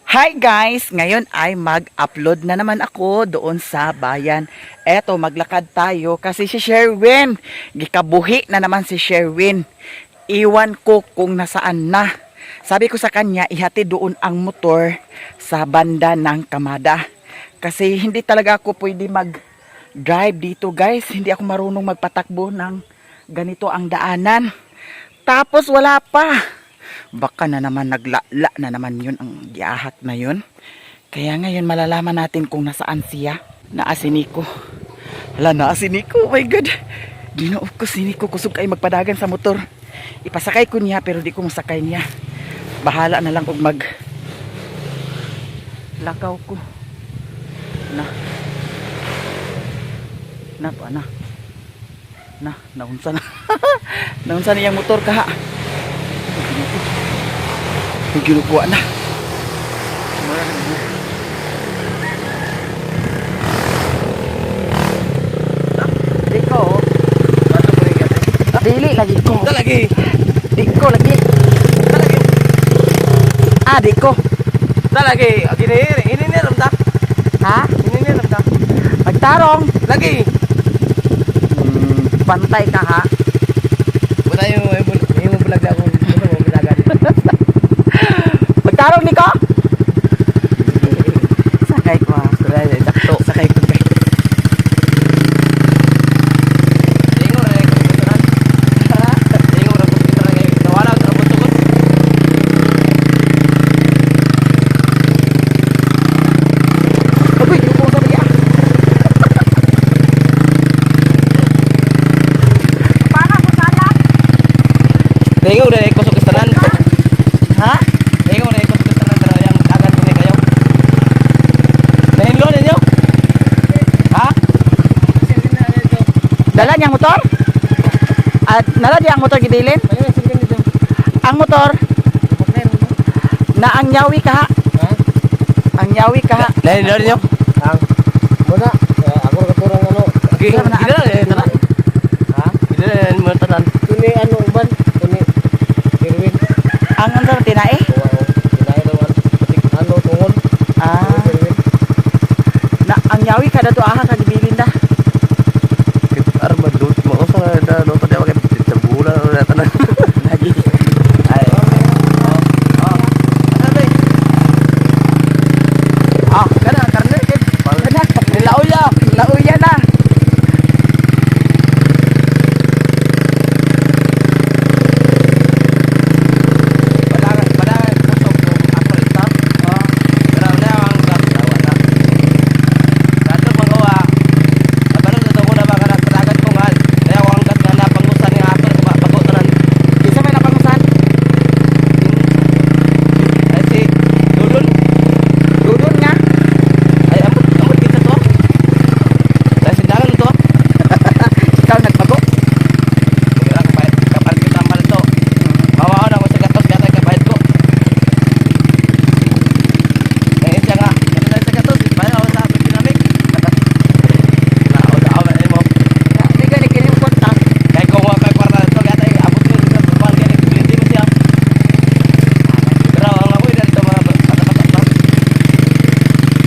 Hi guys! Ngayon ay mag-upload na naman ako doon sa bayan. Eto, maglakad tayo kasi si Sherwin. Gikabuhi na naman si Sherwin. Iwan ko kung nasaan na. Sabi ko sa kanya, ihati doon ang motor sa banda ng Kamada. Kasi hindi talaga ako pwede mag-drive dito, guys. Hindi ako marunong magpatakbo ng ganito ang daanan. Tapos wala pa. Baka na naman naglala na naman yun ang giahat na yun. Kaya ngayon malalaman natin kung nasaan siya. Naa si Nico. Hala, naa si Nico. Oh my God. Ginoo ko si Nico. Kusog kay magpadagan sa motor. Ipasakay ko niya pero di ko masakay niya. Bahala na lang og mag lakaw ko. Na. Na pa na. Na, naunsa na. Naunsa niyang motor kaha. Yung ginukuha na. Di ko. Dili lagi ko. Lagi. Di ko lagi. Lagi. Ah, di ko. Lagi. Gini ini ni ramda. Ha? Ini ni ramda. Magtarong. Lagi. Pantay ka ha. Wala yung yung bulag ako. Yung bulagan. Magtarong niko. Sakay ko ha. Sakto. Sakay ko, guys. Ingo ra ko tanan. Ingo ra ko tanan kay nawala ang trabot ko. Agoy, di ko sa biya. Para ko sana. Ingo ra ko sa tanan. Ha? Ingo ra ko sa tanan pero yang dagan ko kayo. Nahinlo ninyo? Ha? Dala niya ang motor? At nala niya ang motor gibilin? Ang motor na ang yawi ka ha? Ang yawi ka ha? Nahinlo ninyo? Ang muna, eh, ako katurang ano, Okay. Wala na. Gila na tanan. ha? Gila na mo tanan. Tuni ano uban, tuni Irwin, Ang ano sa tinae? wow, kinain daw ano, ano tungon, Ah, Irwin. na ang yawi ka dato aha ka gibilin da. Arma dut mo sa da do pa kay tabula na tanan. Lagi. Ay. Oh. Oh. Ano ba? Ah, kana karne kay Kana nilauya. lauya na. Padagan padagan kusog kung ako ita. Oh, Pero na ang gatawa na. Dato magawa. Kabalo sa ko na ba kana padagan ko nga. Kaya ang gat nga napangusan ni ato ko bago tanan. Kinsa may napangusan? Ay si Dulon. Dudon nga. Ay amot amot kita to. Dahil sindangan to. Ikaw nagbago. Kaya kapal kapal kita mal to. Mawaon ako sa gatos gata kapahit ko. Eh siya nga, kapal sa gatos, bayan ako sa dinamik. Na o da mo. Di gani kini kontak. Kay ko wa kay kwarta to gata abot ko sa kuan kay biliti mo siya. Pero ang ako dito mga bata-bata pa.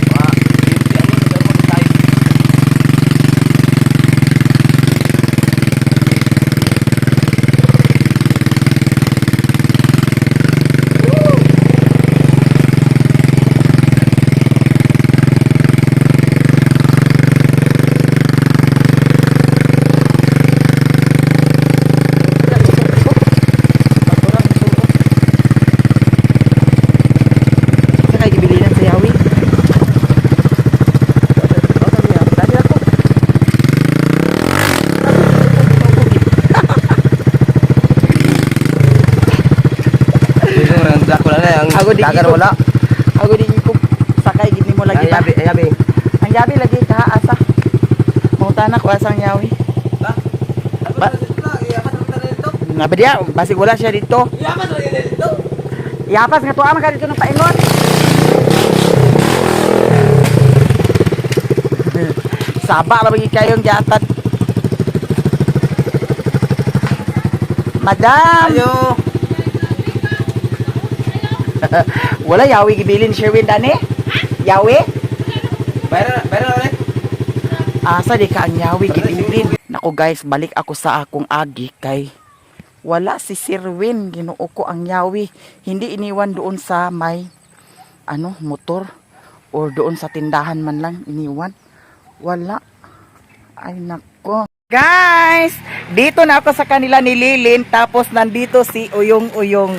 Mga biliti ano pero mo tayo. Sa kay gibilinan sa yawi. Dali ako. Dito rin ako na ang Ako di dagan ko. wala. Ako di ko sakay gid nimo lagi Ay ba. yabi, ay yabi. Ang yabi lagi ka asa. Mangutana ko asa ang yawi. Ba- Nga ba diya? Basig wala siya dito. Yapas nga tuwa man ka dito ng paingon. Saba ra bagi kayong giatad. Madam. Ayo. Wala yawi gibilin Sherwin dani? Yawi? Bayar bayar ulit. Asa di ka ang yawi gibilin? Nako guys, balik ako sa akong agi kay wala si Sirwin, Ginoo ko ang yawi. Hindi iniwan doon sa may ano, motor or doon sa tindahan man lang iniwan. Wala. Ay nako. Guys, dito na ako sa kanila ni Lilin tapos nandito si Uyong Uyong.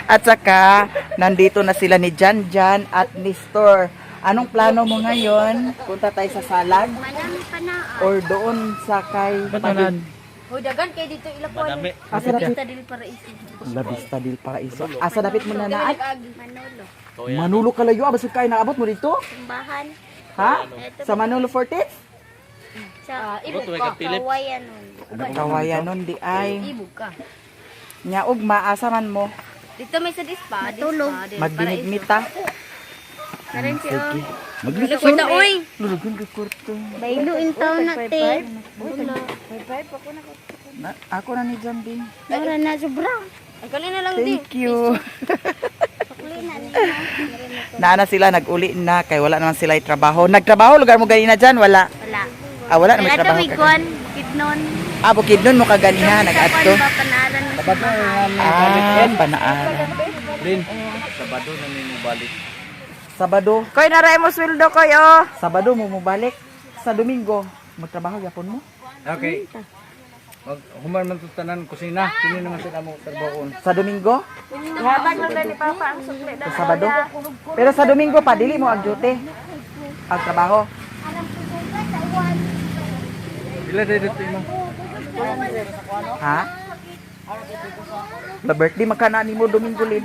At saka nandito na sila ni Jan Jan at ni Store. Anong plano mo ngayon? Punta tayo sa Salag Manami pa na. or doon sa kay Pagin? Hoy, dagan kay dito ilapuan. Madami. Asa dapit? Basta dil para isip. La Vista del Paraiso. Asa dapit mo na naay? Manolo. Manulo kalayo, ah, basod kay naabot mo dito? Simbahan. Ha? Sa Manolo Fortes? Sa ibog ka. Kawayan nun. Kawayan nun di ay. Ibog ka. Nyaog maasa man mo. Dito may sa dispa. Matulog. Magbinigmit ta. Karon si Sige. Maglukod na oy. Lulugon ka kurto. Baylo in town na te. Na, ako na ni Jambi. Mura na sobra. Ay kali na lang di. Thank you. Pakuli na ni. Naana sila nag-uli na kay wala naman sila trabaho. Nagtrabaho lugar mo ganina dyan wala. Wala. Ah, wala na may Wala trabaho may ka. kuan bukidnon. Ah, bukid nun mo kaganiha nag-adto. Sa panaran na simbahan. Ah, panaaran. Lin. Sabado na mi mo balik. Sabado. Koy naray mo sweldo koy oh. Sabado mo mobalik. Sa Domingo, magtrabaho gyapon mo. Okay. Mag human man to tanan kusina, kini naman sila mo trabahoon. Sa Domingo? Ihatag lang ni Papa ang sukli Sa Sabado? Pero sa Domingo pa dili mo ang duty. Ang trabaho. Pila day dito imo? Ha? La birthday magkana nimo Domingo lin.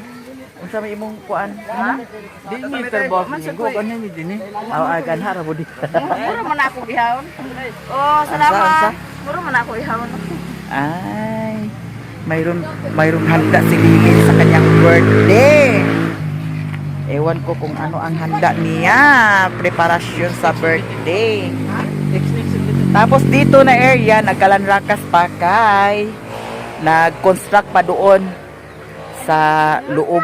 Unsa may imong kuan? Ha? Di ni trabaho Domingo kanin ni dinhi. Aw ah, ganha ra budi. Muro man ako gihawon. Oh, salamat. Unsa, unsa? Muro man ako ihawon. Ay, mayroon mayroon handa si Lilin sa kanyang birthday. Ewan ko kung ano ang handa niya, preparasyon sa birthday. Tapos dito na area, nagkalanrakas pa kay nag-construct pa doon sa loob.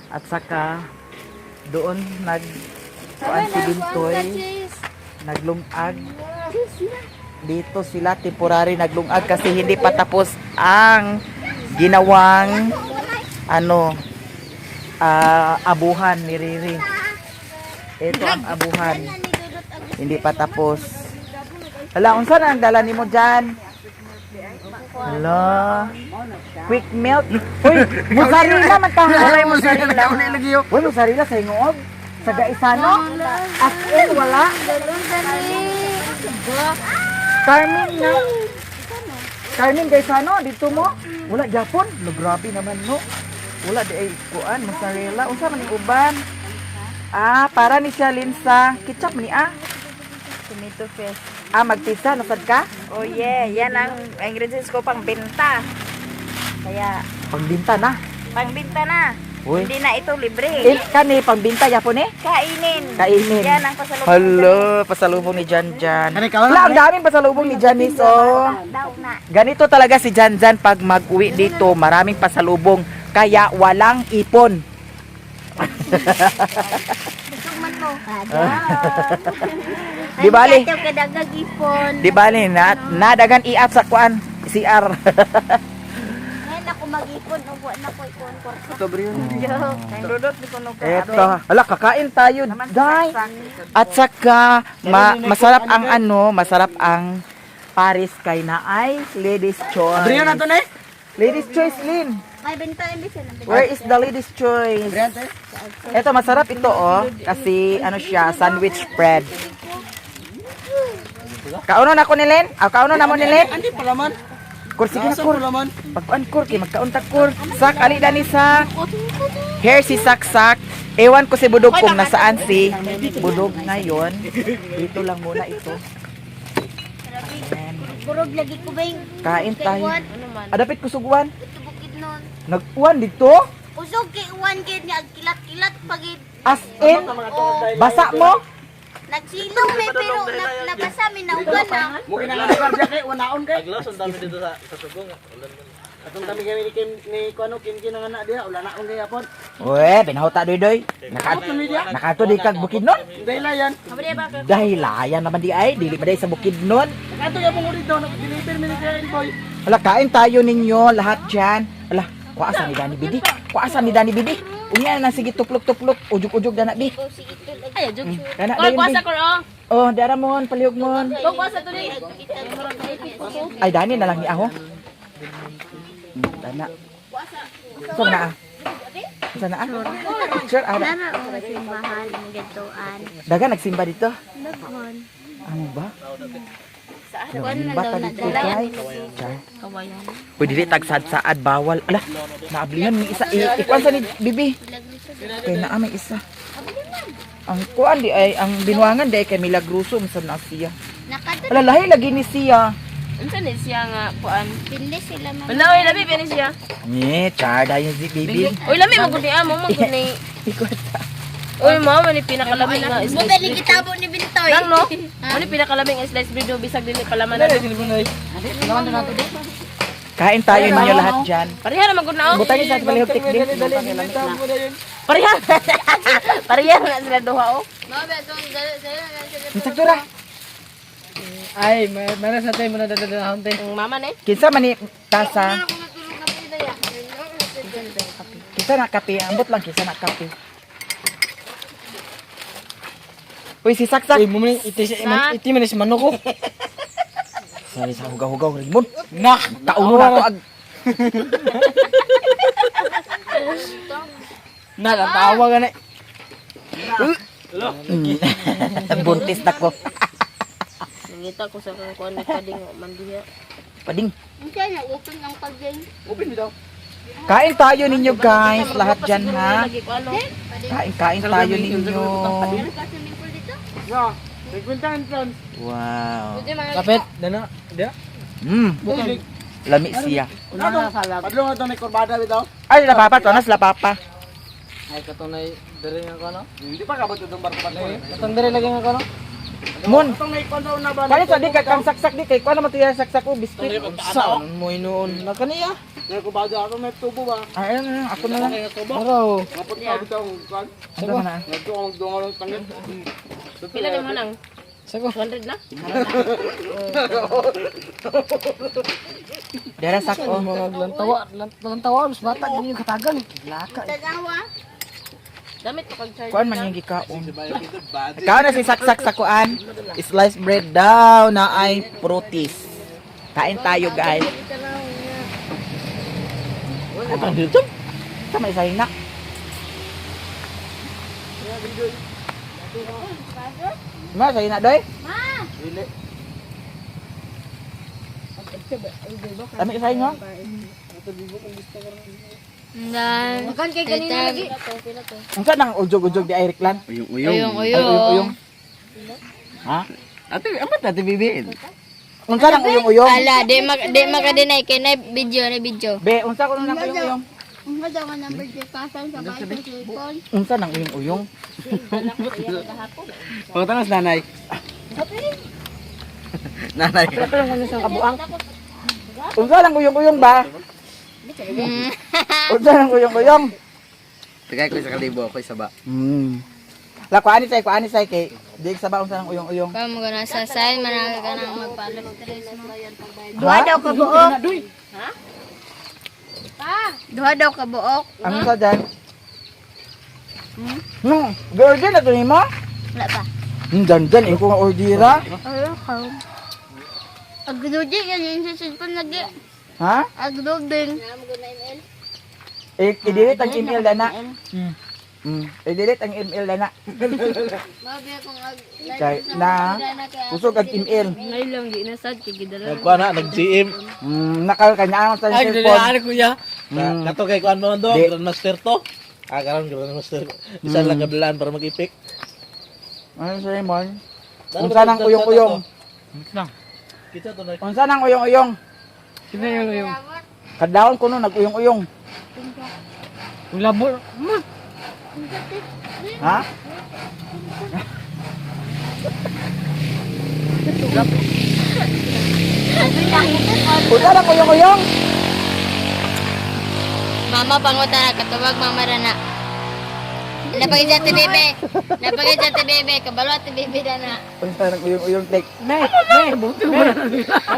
At saka doon nag kuan si Bintoy, naglungag. Dito sila temporary naglungag kasi hindi pa tapos ang ginawang ano abuhan ni Riri. Ito ang abuhan. Hindi pa tapos. Hala, unsa na ang dala nimo diyan? Hala. Quick milk. Uy, mozzarella man ta. Wala yung mozzarella. Uy, mozzarella sa ingoog. Sa Gaisano. As in, wala. Carmen na. Carmen Gaisano, dito mo. Wala gyapon. Lo grabe naman no. Wala di ay kuan mozzarella. Unsa man ning uban? Ah, para ni siya linsa. Ketchup ni ah. Tomato fest. Ah, magpisa nasad ka? Oh yeah, yan ang ingredients ko pang benta. Kaya Pangbinta na. pangbenta na. Uy. Hindi na ito libre. Eh, kani pangbinta yapon eh. Kainin. Kainin. Yan ang pasalubong. Hello, pasalubong ni Jan Jan. Wala, ang daming pasalubong ni Janice, oh. Daw na. Ganito talaga si Jan Jan pag mag-uwi dito, maraming pasalubong. Kaya walang ipon. Busog man mo. Di bali. Ang kadagag ipon. Di bali na nadagan iat sa kuan CR. Ngayon ako mag-ipon. Ubo na ko ipon. Kwarta. Ang dudot ni kuno ka. Eto, hala kakain tayo, day. At saka masarap ang ano, masarap ang Paris kay na ay ladies choice. Adrian na to ne. Ladies choice, Lin. May benta yung bisa ng benta. Where is the ladies choice? Ito masarap ito oh kasi ano siya, sandwich bread. Kauno na ko ni Len? Ah, kauno na mo ni Len? Andi pala man. Kur sige na Asa kur. pala man. Pagkuan kur kay magkaon ta kur. Sak ali dani sak. Here si Sak Sak. Ewan ko si Budog kung nasaan si Budog ngayon. Dito lang muna ito. Ayan. Kurog lagi ko ba yung Kain tayo. Uwan? Adapit kusuguan. Ito bukid nun. Nag-uwan dito. Usog kay uwan gid nga ang kilat-kilat pagid. As in, Oh, basa mo. nagsilong may pero nabasa mi naugan na. Mo kinahanglan siya kay unaon kay. Paglaos ang dami dito sa Sugong. Ulan man. Atong kami kami ni Kim ni kuano Kim Kim nga na diha wala na akong gayapon. Uwe, binahuta doy doy. Nakato di kag Bukidnon. Dahilayan. Dahilayan naman di ay, dili pa day sa Bukidnon. Nakato ya mong dito nag-deliver mi ni Kuya Boy. Ala, kain tayo ninyo lahat dyan. Ala, kuasa ni Danny Bidi. Kuasa ni Danny Bidi. Unya na sige tuplok-tuplok, ujog-ujog dana bi. Ay, jug. Kana Kor dayon kuasa bi. kor oh. Oh, dara mon, palihog mon. Kor kuasa to ni. Ay, Dani na lang ni aho. Dana. So na. Ah. Sa na ah. Picture ara. Nara o simbahan ang gituan. Daga nagsimba dito. Daghon. Ano ba? Kuan man Ba daw ta na dito dala. kay? Char. Pwede di tag saad bawal. Ala, naablihan ni isa. Ikuan sa ni bibi. Kay naa may isa. Ang kuan di ay ang binuangan di ay kay Milagroso unsa na siya. Nakadto Ala lahi lagi ni siya. Unsa ni siya nga kuan? pili sila man. Wala oy lami ba ni siya? Ni char dayon si bibi. Oy lami man gud ni amo man gud ni. Ikuan sa. Oy mao man ni pinakalami nga Mo slice. dali gitabo ni Bintoy. Lang no? Mo ni pinakalami nga slice bread no bisag dili palaman na. Kain tayo ninyo lahat diyan. Pareha ra man gud na oh. Butang sa palihog tikling. Pareha. Pareha na sila duha oh. Mao ba tong dali sila na sila. Masagdura. Ay, meron sa tayo muna dadalahon tayo. Ang mama ni. Kinsa man ni tasa? Kinsa na kape? Ambot lang kinsa na kape. Uy, si Saksak. Uy, mumuni, iti, iti man si manok ko. Sorry sa hugaw-hugaw rimon. Nak! Kauno na to ag Na, natawa ka na. Buntis na ko. Nangita ko sa kang kuan ni pading man diha. Pading. Unsa na open ang pagay. Kain tayo ninyo guys, lahat dyan ha. Lagi ko ano. Kain, kain tayo ninyo. Ka swimming pool dito? Ya, 50 entrance. Wow. Kapit, dana, dia. Lami siya. Una na salab. Padlong ato may kurbada bitaw. Ay, sila papa, to na sila papa. Ay, katunay, dere nga ko, no? Hindi pa kabot itong barko. Katong dere lagi nga ko, no? Mon, Atong may kuno na ba? kani sa di kay kang saksak di kay kuan naman tuya saksak o biskuit. Saan mo inuon? Na kaniya? May kurbada ato may tubo ba? Ay, ayun, ayun, ako na lang. Araw. Ngapot ka bitaw ang kuan. Ano na? Ngadto ang dungal ang tangit. Pila ni mo nang? Sako. 200 na? Dara sak o. Mga lantawa, lantawa, mas bata, ganyan yung katagal. Laka. Tanawa. Damit to kag charge. Kuan man yung gikaon. Ikaw na si saksak sa kuan. Sliced bread daw na ay prutis. Kain tayo guys. Ano dito? Sa may sahin na. Ma, sahin na doy. Ma. Dami sahin no? Ndan. Makan kay kanina lagi. Unsa nang ujog-ujog di ay Reklan? Uyong-uyong. Ay, uyong-uyong. Ha? Ate, amat ate bibiin. Unsa nang uyong-uyong? Ala, di mag di makadeny kay na video na video. Be, unsa ko nang uyong-uyong? Unsa daw nga number di pasan sa bahay sa cellphone? Unsa nang uyong-uyong? Pagkatanas nanay. Nanay. Unsa nang uyong-uyong ba? Unsa nang uyong-uyong? Tagay ko sa kalibo, ako isa ba? La kuani say, kuani say kay di sa ba unsa nang uyong-uyong? Pa mo gana sa sign managa ka nang magpaalam. Duha daw ka buok. Duha daw ka buok. Ano sa dyan? Hmm, order na to nimo? Wala pa. Dan dan ikaw nga ordera. Ayaw. Agdudi yan yung sa cellphone lagi. Ha? Agduding. I-delete ang email dana. I-delete ang email dana. Kay na kusog ang email. Ngayon lang di na sad kay gidala. Nagkuan na, nag-GM. Nakal kanya ang sa Ay, cellphone. dili kuya. Kato kay kuan mo man do, Di. Grandmaster to. Ah, karon Grandmaster. Isa lang kabilaan para mag-ipik. Ano sa Raymond? Unsa nang uyong-uyong? Kita to na. Unsa nang uyong-uyong? Sino yung yung? Kadlawon ko no nag-uyong-uyong. Yung labo. Ha? Unsa nang uyong-uyong? Mama panguta na katubag mama ra na. Napagid sa bebe. Napagid sa bebe. Kabalo ate bebe na na. Unsa nang uyong-uyong tek? Me, me,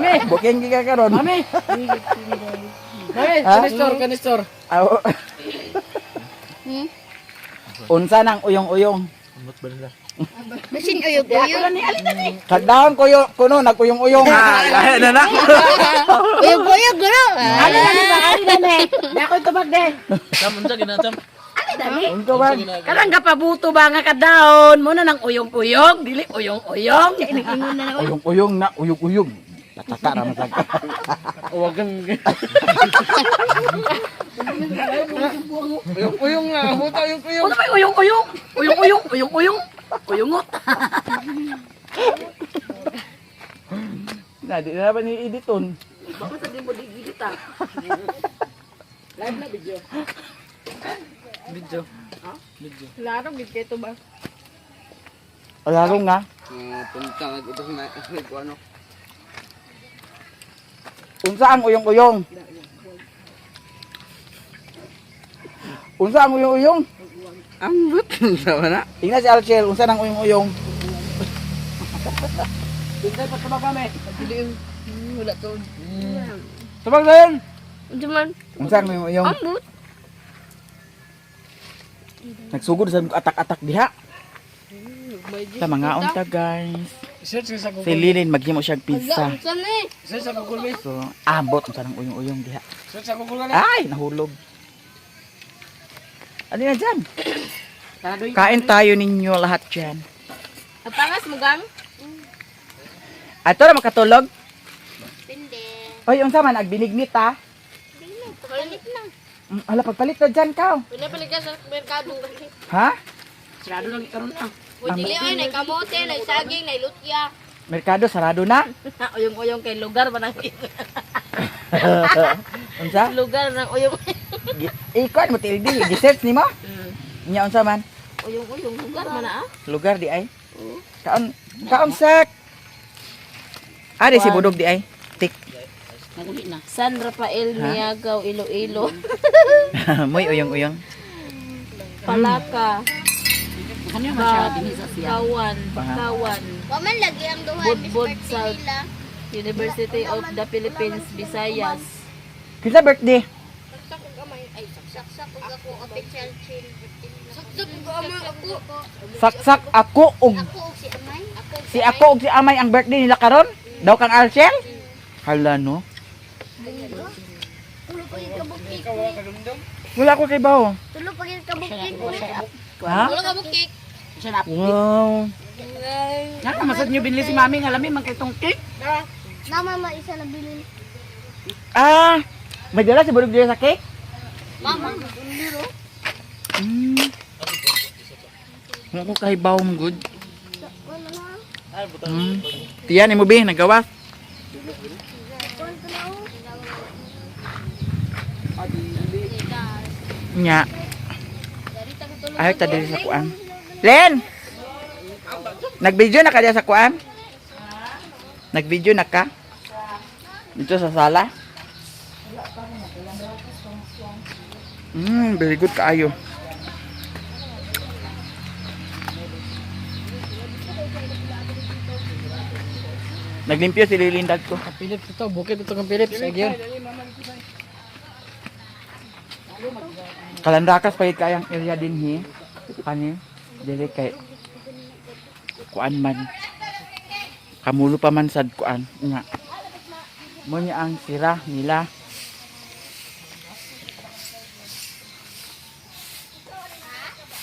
me, Booking gi ka karon. mami. Mami, Ha? Kanistor, kanistor. Aw. Unsa nang uyong-uyong? Amot ba nila? Basin uyog-uyog. Kagdaon ko yo kuno naguyong-uyong. Ah, na na. Uyog-uyog guro. Ali na ba? Ali na me. Di ako tubag de. Sam, unsa gina, Sam? Unsa man? Karang gapabuto ba nga kadaon mo na nang uyong-uyong, dili uyong-uyong. Uyong-uyong na uyong-uyong. Tataka ra man sa. Wagan. Uyong-uyong nga, buta uyong-uyong. Ano ba uyong-uyong? Uyong-uyong, uyong-uyong. Uyongot. Na di na ba ni editon? Baka sa di mo digidit ah. Live na video. Video. Laro gid kay to ba? Laro nga. Punta nga ito na ano. Unsa ang uyong-uyong? Unsa ang uyong-uyong? Ambot sama na. Tingnan si Alchel, unsa nang uyong-uyong? Hintay pa tubag kami. Wala to. Tubag na yun. Unsa man? Unsa ang uyong-uyong? Ambot. Nagsugod sa atak-atak diha. Sa mga unta guys. Search ka sa Si Google. Lilin maghimo siya og pizza. Unsa ni? Search sa Google, be. So, ambot unsa nang uyong-uyong diha. Search sa Google ka na. Ay, nahulog. Ano na dyan? Kain tayo ninyo lahat dyan. Apangas mo gang? Ato na makatulog. Pinde. Oy, unsa man agbinignit ta? Palit na. Hala pagpalit na dyan ka. Pinapalit ka sa merkado. Ha? Sarado lang karon ah. Uy, dili ay nay kamote, nay saging, nay lutya. Merkado sarado na. Uyong-uyong kay lugar ba nang Unsa? lugar ng uyong Ikuan mo tildi, gi-search nimo? Nya unsa man? uyong-uyong lugar man ah. Lugar di ay. Kaon kaon sak. Ari si Budog di ay. Tik. Naguli na. San Rafael Miagaw, Iloilo. Moy uyong-uyong. Palaka, Kanyo man siya dinhi sa siya. Kawan, Bakawan, Wa man lagi ang duha Miss Budbud Birthday South. nila. University of the Philippines, Visayas. Kinsa birthday? Saksak og amay ay saksak og ako official chill birthday nila. Saksak og amay ako. Saksak ako og Ako og si amay. Ako og si ako og si Amay ang birthday nila karon? Daw kang Alcel? Hala no. Tulo pa gyud kabukik. Wala ko kay bawo. Tulo pa gyud kabukik. Ha? Wala ka bukik. Siya na. Wow. Nga masad nyo binili si mami nga lami man kay tong cake. Na mama isa na bilin. Ah, may dala si Budog dito sa cake? Mama. Wala ko kay bawo mo good. Tiyan imo bi nagawas. Nya. Ay, ta diri sa kuan. Len! Nag-video na ka diya sa kuan? Nag-video na ka? Dito sa sala? Very good kaayo. Naglimpyo si Lilindag ko. Philips ito, bukid ito kang Philips. Ay, yun. Kalandakas pa kayang area din hi. Kani dili kay kuan man. Kamulo pa man sad kuan nga. Mo niya ang sira nila.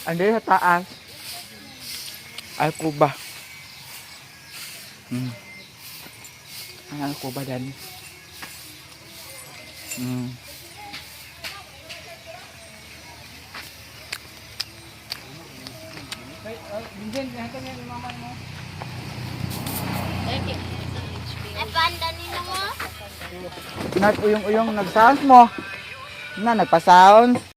Ando sa taas. Alcuba. Ang alcuba dan. Ay panda nila mo. Nag-uyong-uyong nag-sounds mo. Na, nagpa-sounds.